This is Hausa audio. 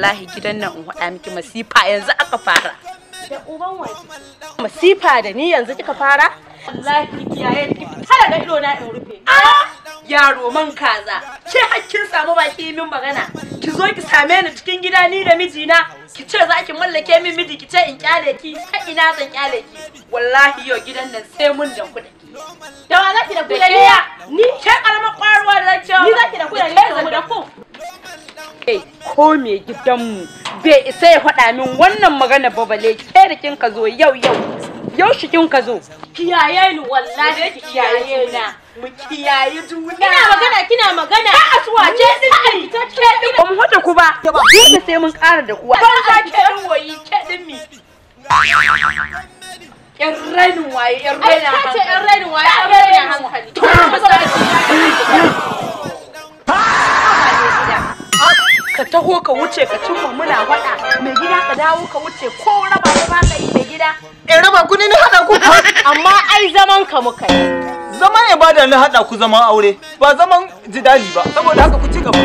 Wallahi gidan nan in faɗa miki masifa yanzu aka fara. Da uban waje. Masifa da ni yanzu kika fara? Wallahi ki kiyaye ki fita daga ido na in rufe. Yaro man kaza. Ke hakkin samu baki min magana. Ki zo ki same ni cikin gida ni da mijina. Ki ce za ki mallake min miji, ki ce in kyale ki. Ta ina zan kyale ki? Wallahi yau gidan nan sai mun da kuɗi. Da wa zaki da Da kuɗi? ke ni ke karamar kwaruwa da zan ce. Ni zaki da kuɗi ne da ku. Kai ko me gidanmu bai isa ya faɗa min wannan magana ba, bale ke da kin ka zo yau yau. Yau shi kin ka zo. Kiyaye ni, wallahi ki kiyaye ni. Mu kiyaye juna. Ina magana kina magana. Ka asuwa ce din mi. Ba mu hada ku ba. Dole sai mun ƙara da kuwa. Ban za ke din woyi ke din mi. Yan rainin waye, yan Ai rainin ka ce hankali. yan rainin waye, yan rainin hankali. Ka taho ka wuce ka cimma muna faɗa. Mai gida, ka dawo ka wuce, ko raba ko ba ka yi, mai gida. In raba ku, ni na haɗa ku. Amma ai zaman ka muka yi. Zaman ibada na haɗa ku, zaman aure ba zaman jidali ba, saboda haka ku ci gaba.